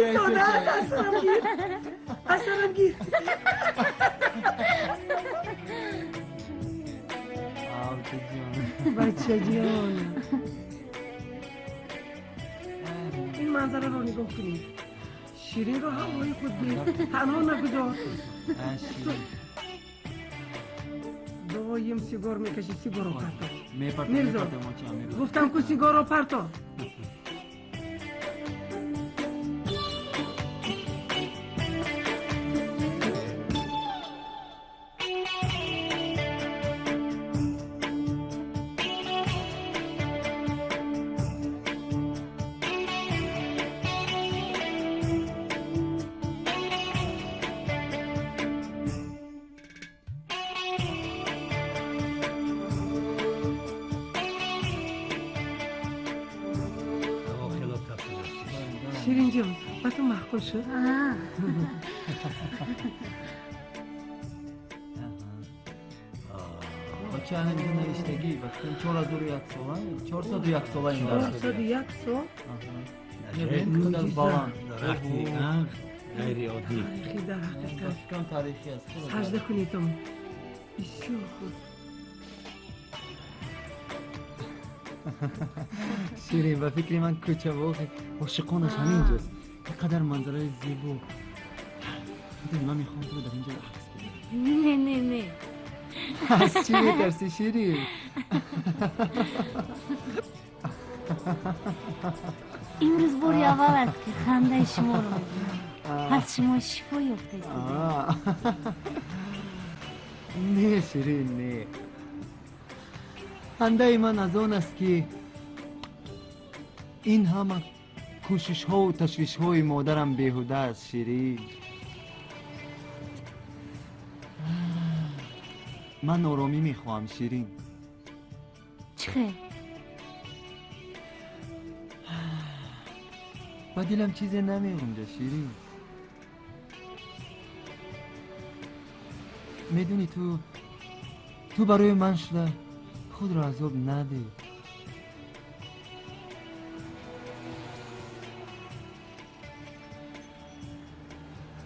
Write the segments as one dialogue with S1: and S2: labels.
S1: Истода аст, аз сарам гир, аз сарам гир. Бачаҷон, ин манзараро нигоҳ кунед. Ширинро ҳамроҳи худ гир, танҳо нагузор. Доим сигор мекашӣ, сигорро парто. Мирзо, гуфтам ку сигорро парто. Ширинҷон, ба ту маъқул шуд?
S2: Бача, ҳаминҷо навиштагӣ, ба фикрам 4001 сола, 401 сола ин дарахт.
S1: 401 сол?
S2: Қадар баланд.
S3: Дарахти ғайриоддӣ.
S1: Тарихӣ дар ҳақиқат.
S2: Ба фикрам тарихӣ аст.
S1: Сажда кунедам. Бисёр хуб.
S2: Ширин, ба фикри ман кӯчабоғи ошиқонаш ҳамин ҷост. Ин қадар манзараи зебо. Медонӣ, ман мехоҳам туро дар ин ҷо акс бигирам.
S4: Не, не, не.
S2: Аз чӣ метарсӣ, Ширин?
S4: Имрӯз бори аввал аст, ки хандаи шуморо мебинам. Пас шумо шифо ёфта истодаед.
S2: Не, Ширин, не. Хандаи ман аз он аст, ки ин ҳама кӯшишҳову ташвишҳои модарам беҳуда аст, Ширин. Ман оромӣ мехоҳам, Ширин.
S4: Чӣ хел?
S2: Ба дилам чизе намеғунҷа, Ширин. Медонӣ, ту барои ман шуда худро азоб надеҳ.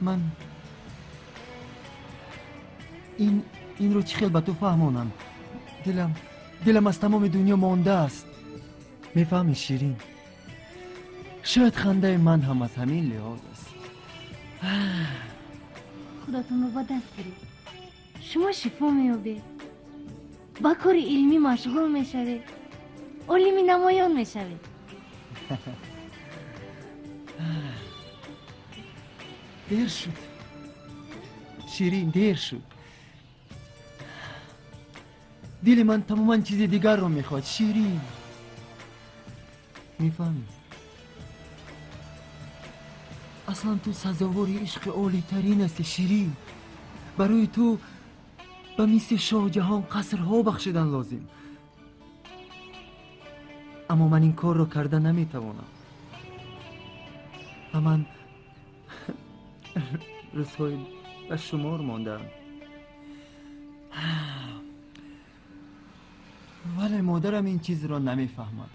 S2: Ман инро чӣ хел ба ту фаҳмонам? Дилам аз тамоми дунё мондааст. Мефаҳмӣ, Ширин? Шояд хандаи ман ҳам аз ҳамин лиҳоз аст.
S4: Худатонро ба даст гиред. Шумо шифо меёбед, ба кори илмӣ машғул мешавед, олими намоён мешавед.
S2: Дер шуд, Ширин, дер шуд. Дили ман тамоман чизи дигарро мехоҳад, Ширин. Мефаҳмӣ, аслан ту сазовори ишқи олитарин ҳасти, Ширин. Барои ту ба мисли Шоҳҷаҳон қасрҳо бахшидан лозим. Аммо ман ин корро карда наметавонам. Ва ман рӯзҳои ба шумор мондаам. Вале модарам ин чизро намефаҳмад.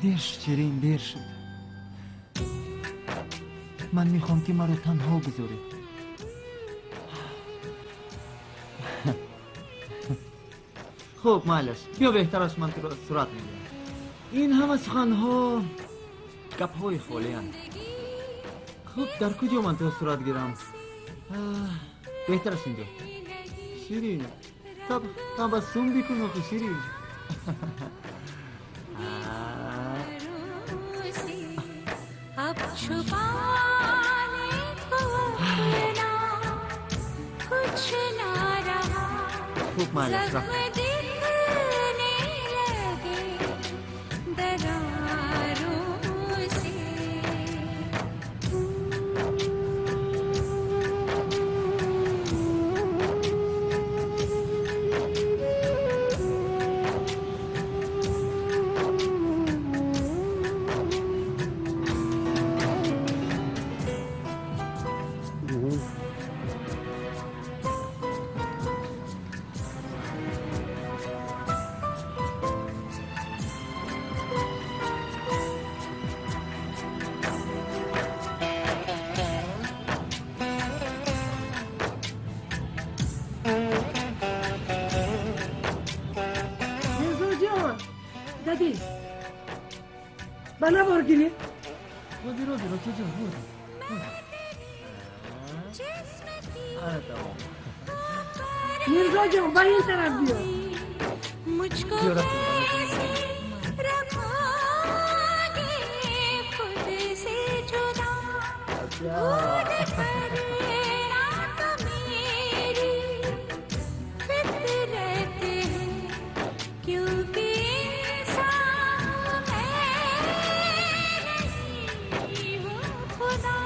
S2: Дер шуд, Ширин, дер шуд. Ман мехоҳам, ки маро танҳо гузоред. Хуб, майлаш, биё, беҳтараш ман туро сурат мегирам. Ин ҳама суханҳо гапҳои холианд. Хуб, дар куҷо ман туро сурат гирам? Беҳтараш инҷо. Ширин, табассум бикун охи, Ширин. Хуб, майлаш, рафт.
S1: Ба навор гиред.
S2: Ҳозир, ҳозир, очаҷон, ҳозир. Ана тамом.
S1: Мирзоҷон, ба ин тараф биё.
S5: मुझको
S2: Биё, рафтем.
S5: कैसे रखोगे खुद से जुदा? भूल करना तो मेरी फितरत है, क्योंकि इंसान मैं नहीं हूँ खुदा,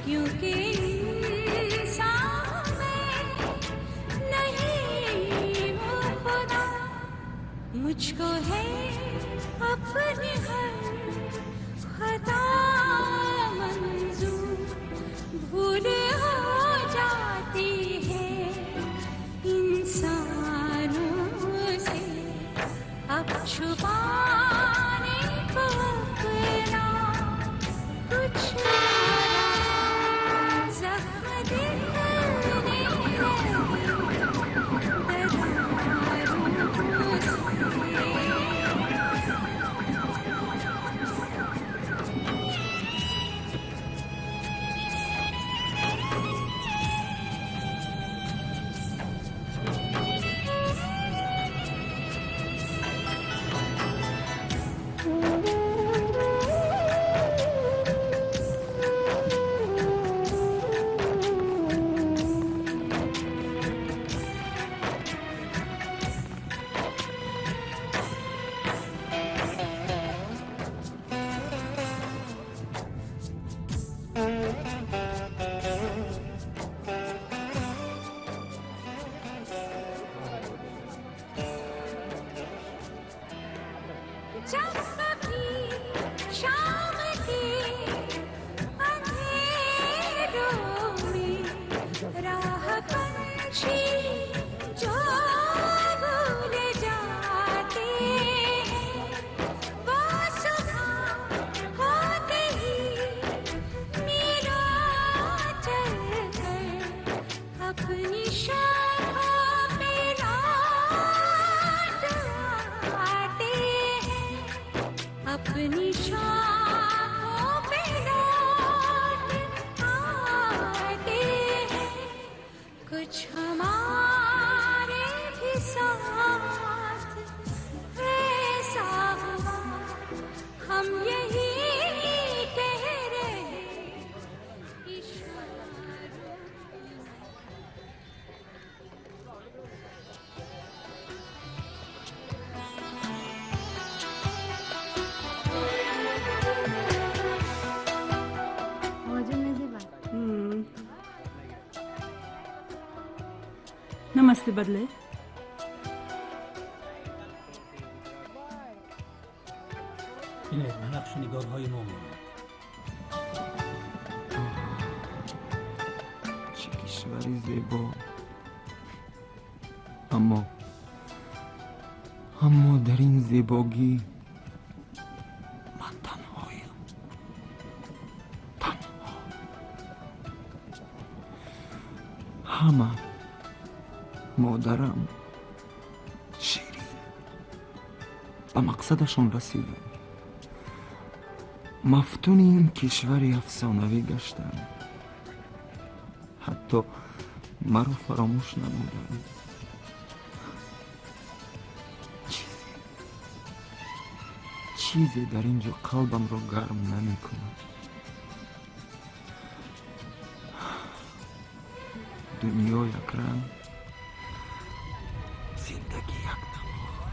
S5: क्योंकि इंसान मैं नहीं हूँ खुदा। मुझको है अपनी हर खता मंजूर, भूल हो जाती है इंसानों से, अब छुपाने को अपना कुछ ना रहा, जख्म दिखने लगे दरारों से। जब कभी शाम के अंधेरों में राह पंछी जो भूल जाते हैं, वो सुबह होते ही मेरा चल कर अपनी शाखों पे लौट आते हैं, अपनी शाखों पे लौट आते हैं। कुछ हमारे भी साथ ऐसा हुआ, हम यही कह रहे इशारों।
S4: Мамаҷон мезебад.
S6: नमस्ते बदले।
S3: Бинед, ба нақшу нигорҳои мо монанд.
S2: Чӣ кишвари зебо, аммо дар ин зебогӣ ман танҳоям, танҳо. Ҳама, модарам, Ширин, ба мақсадашон расиданд, мафтуни ин кишвари афсонавӣ гаштанд, ҳатто маро фаромӯш намуданд. Чизе, чизе дар ин ҷо қалбамро гарм намекунад. Дунё якранг, зиндагӣ якнавохт.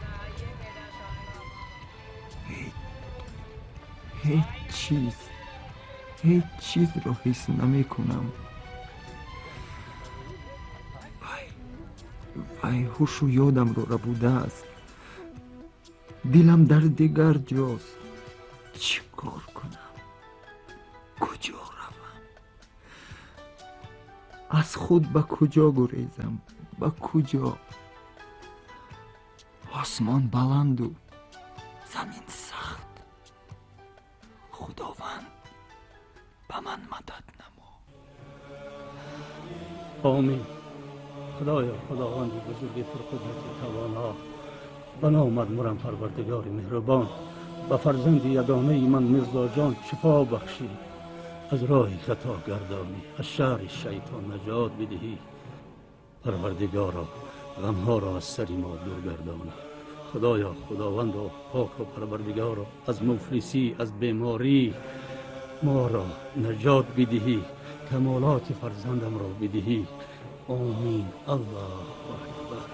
S2: Ҳеҷ чиз, ҳеҷ чизро ҳис намекунам. Вай, вай, ҳушу ёдамро рабудааст, дилам дар дигар ҷост. Чӣ кор кунам? Куҷо равам? Аз худ ба куҷо гурезам? Ба куҷо? Осмон баланду замин сахт. Худованд, ба ман мадад намо.
S3: Омин. Худоё, худованди бузурги пурқудрати тавоно, ба номат мурам, парвардигори меҳрубон. Ба фарзанди ягонаи ман Мирзоҷон шифо бахшӣ, аз роҳи хато гардонӣ, аз шаҳри шайтон наҷот бидиҳӣ. Парвардигоро, ғамҳоро аз сари мо дур гардонӣ. Худоё, худовандо, поко парвардигоро, аз муфлисӣ, аз беморӣ моро наҷот бидиҳӣ, камолоти фарзандамро бидиҳӣ. Омин. Аллоҳу акбар.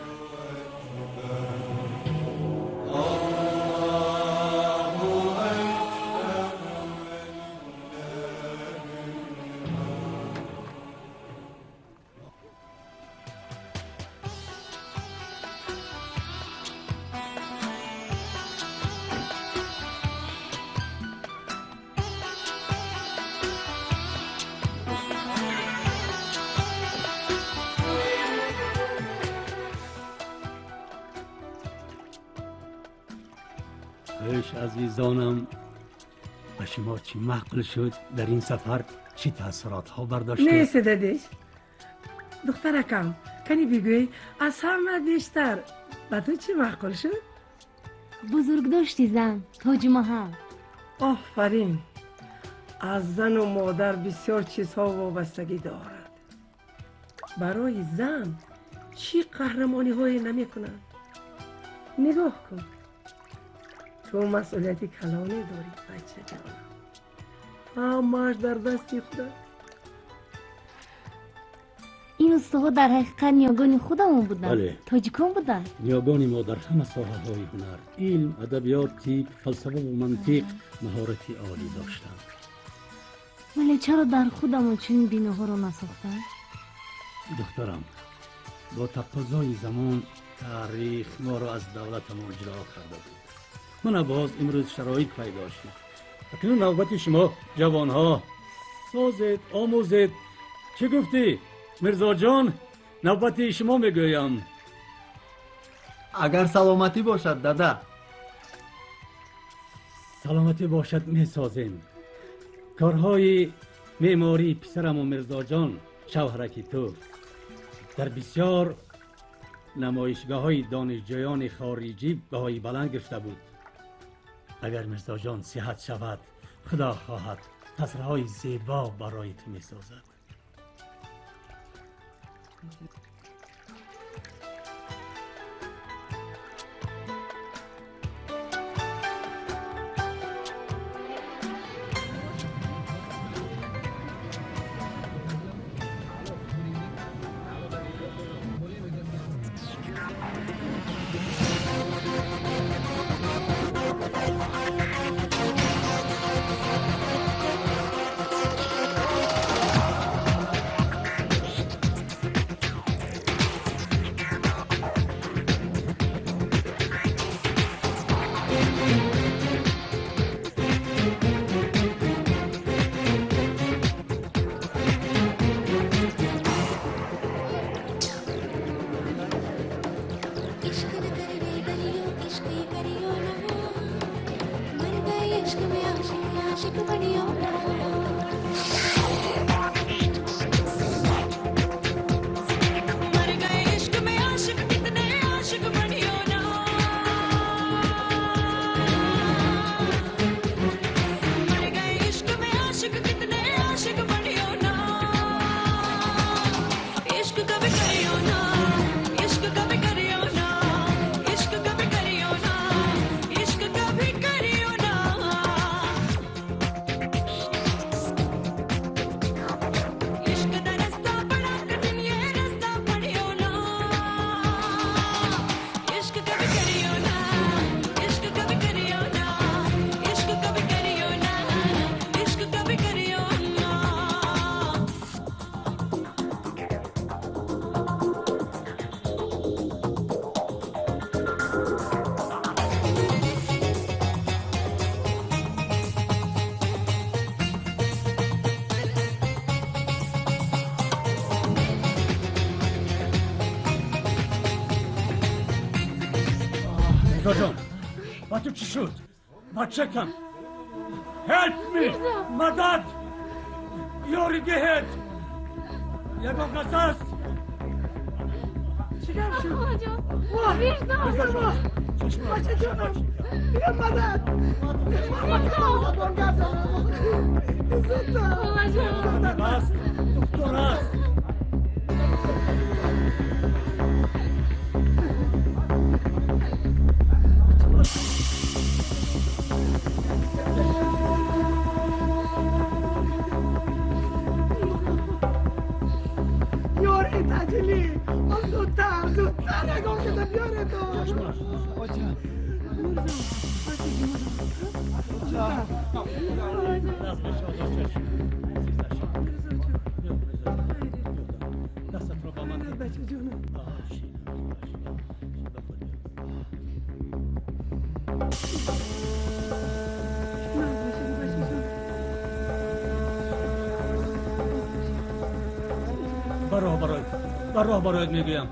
S3: Азизонам, ба шумо чӣ маъқул шуд дар ин сафар? Чӣ таассуротҳо бардоштед?
S1: Нест, дадиш. Духтаракам, кани бигӯй, аз ҳама бештар ба ту чӣ маъқул шуд?
S4: Бузургдошти зан, Тоҷмаҳал.
S1: Офарин! Аз зану модар бисёр чизҳо вобастагӣ дорад. Барои зан чӣ қаҳрамониҳое намекунанд? Нигоҳ кун, ту масъулияти калоне дорӣ, бачаҷонам. Ҳамааш дар дасти худат.
S4: Ин устоҳо дар ҳақиқат ниёгони худамон буданд?
S3: Бале.
S4: Тоҷикон буданд?
S3: Ниёгони мо дар ҳама соҳаҳои ҳунар, илм, адабиёт, тиб, фалсафаву мантиқ маҳорати олӣ доштанд.
S4: Вале чаро дар худамон чунин биноҳоро насохтанд?
S3: Духтарам, бо тақозои замон таърих моро аз давлатамон ҷудо карда буд. Мана боз имрӯз шароит пайдо шуд. Акнун навбати шумо ҷавонҳо. Созед, омӯзед. Чӣ гуфтӣ, Мирзоҷон? Навбати шумо мегӯям.
S2: Агар саломатӣ бошад, дада.
S3: Саломатӣ бошад, месозем. Корҳои меъмории писараму Мирзоҷон, шавҳараки ту, дар бисёр намоишгоҳҳои донишҷӯёни хориҷӣ баҳои баланд гирифта буд. Агар Мирзоҷон сиҳат шавад, худо хоҳад қасрҳои зебо барои ту месозад. Мирзоҷон, ба ту чӣ шуд? Бачакам, help me! Мадад! Ёрӣ диҳед! Ягон кас аст?
S1: Чӣ гап шуд? Мирзоҷон, бачаҷонам. Мадад!
S3: Бас, доктор аст.
S1: Ёри таҷилӣ! Зудтар, зудтар ягон каса биёре то!
S3: Ба роҳ барояд мегӯям.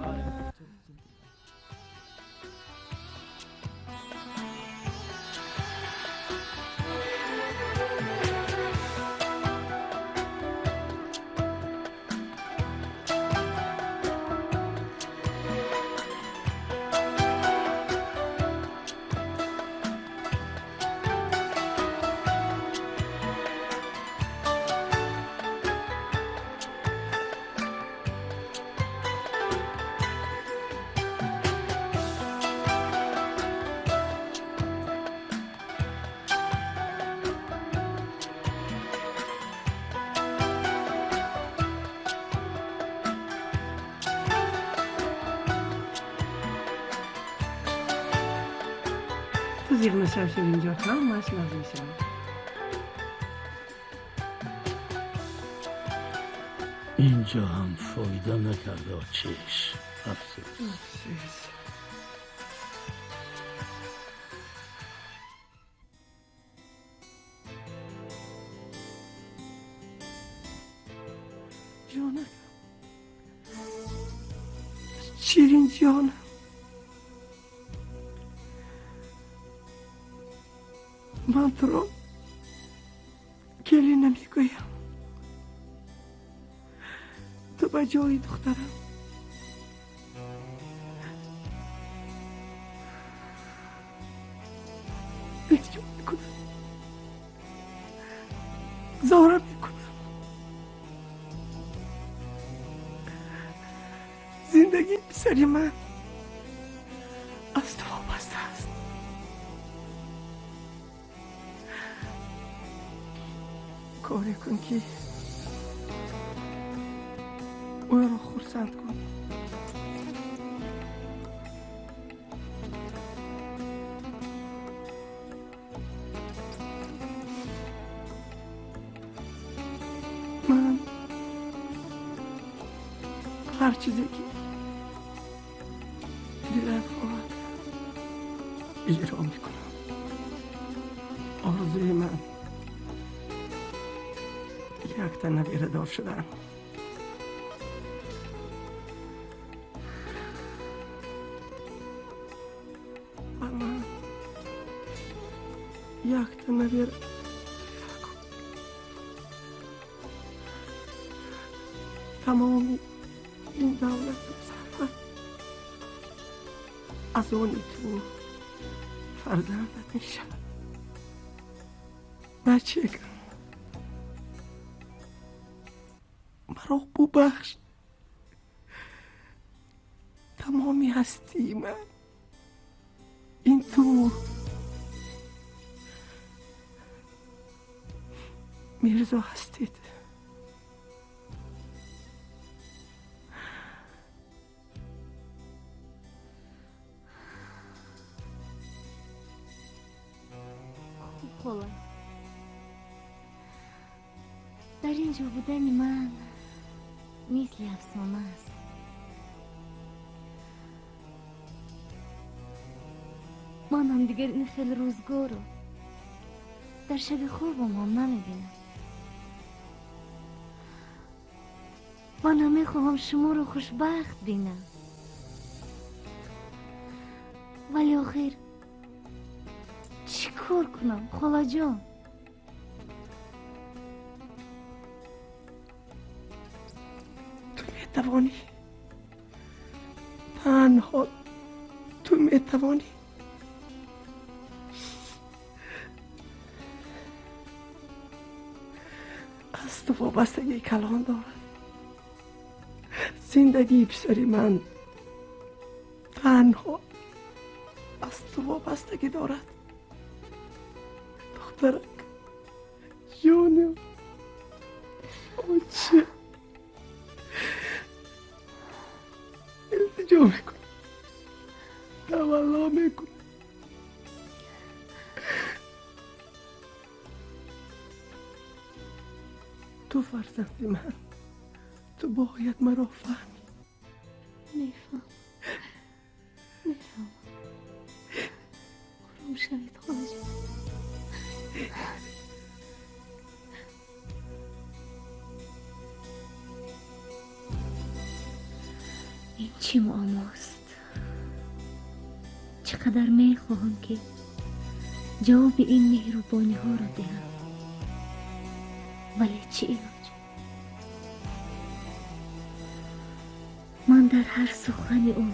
S1: Ту зиғ нашав, Ширинҷон, ҳамааш нағз мешавад.
S3: Инҷо ҳам фоида накард, чиш, афсӯс.
S1: Ҷонакам, Ширинҷонам, ман туро келин намегӯям, ту ба ҷои духтарам. Илтиҷо мекунам, зора мекунам. Зиндагии писари ман аз ту вобаста аст. Коре кун, ки ӯро хурсанд кун. Ман ҳар чизе ки дилат хоҳад, иҷро мекунам. Орзуи ман якта набирадор шудан. Ба ман якта набира кун. Тамоми ин давлату сарват аз они ту, фарзандат мешавад. Бачагам, маро бубахш. Тамоми ҳастии ман ин ту, Мирзо ҳастед.
S4: Хуб, хола, дар ин ҷо будани ман мисли афсона аст. Манам дигар ин хел рӯзгорро дар шаби хобам ҳам намебинам. Манам мехоҳам шуморо хушбахт бинам, вале охир чӣ кор кунам, холаҷон?
S1: Ту метавонӣ, танҳо ту метавонӣ. Вобастагии калон дорад. Зиндагии писари ман танҳо аз ту вобастагӣ дорад. Духтарак, ҷоним, оче, илтиҷо мекунам, тавалло мекунам. Ту фарзанди ман, ту бояд маро фаҳмӣ.
S4: Мефаҳмам, мефаҳмам. Ором шавед, холаҷон. Ин чӣ муаммост? Чӣ қадар мехоҳам, ки ҷавоби ин меҳрубониҳоро диҳам, вале чӣ илоҷ? Ман дар ҳар сухани ӯ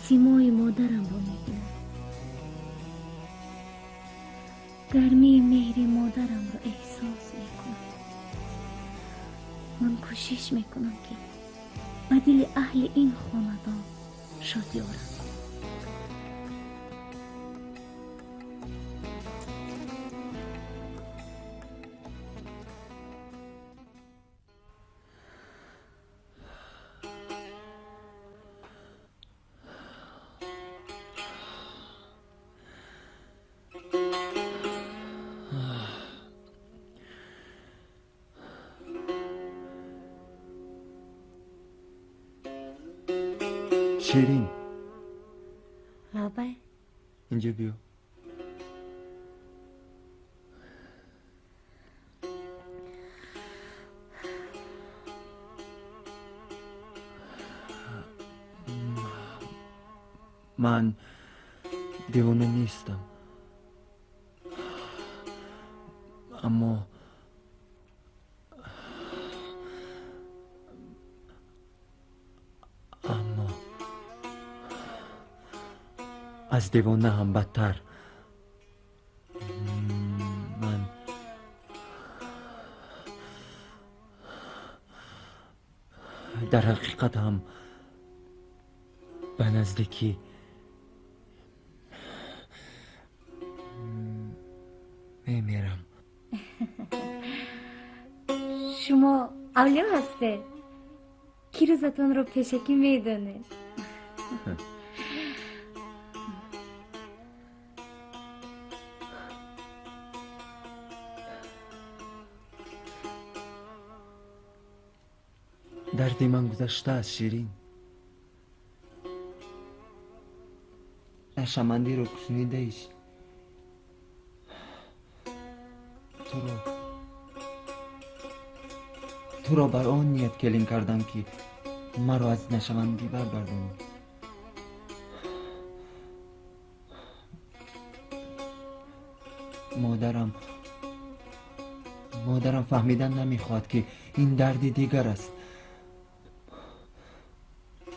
S4: симои модарамро мебинам. Гармии меҳри модарамро эҳсос мекунам. Ман кӯшиш мекунам, ки ба дили аҳли ин хонадон шодӣ орам.
S2: Ширин.
S4: Лабай.
S2: Инҷо биё. Ман девона нестам. Аммо аз девона ҳам бадтар. Ман дар ҳақиқат ҳам ба наздикӣ мемирам.
S4: Шумо авлиё ҳастед, ки рӯзатонро пешакӣ медонед.
S2: Дарди ман гузаштааст, Ширин. Нашамандиро кушнидаиш. Туро бар он ният келин кардам, ки маро аз нашавандӣ баргардонӣ. Модарам фаҳмидан намехоҳад, ки ин дарди дигар аст.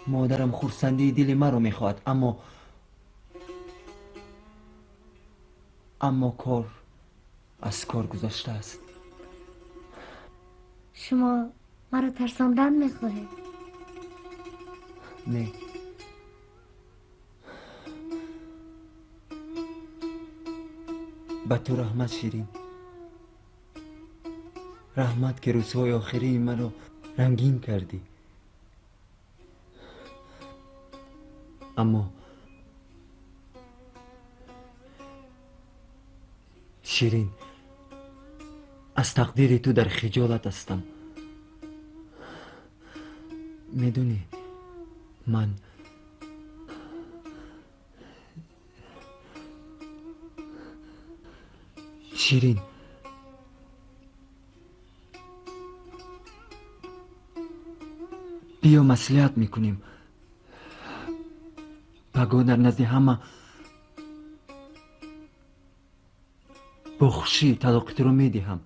S2: Модарам хурсандии дили маро мехоҳад, аммо кор аз кор гузаштааст.
S4: Шумо маро тарсондан мехоҳед?
S2: Не. Ба ту раҳмат, Ширин. Раҳмат, ки рӯзҳои охирии маро рангин кардӣ. Аммо Ширин, аз тақдири ту дар хиҷолат ҳастам. Медонӣ, ман Ширин, биё маслиҳат мекунем. Пагоҳ дар назди ҳама бо хушӣ талоқи туро медиҳам.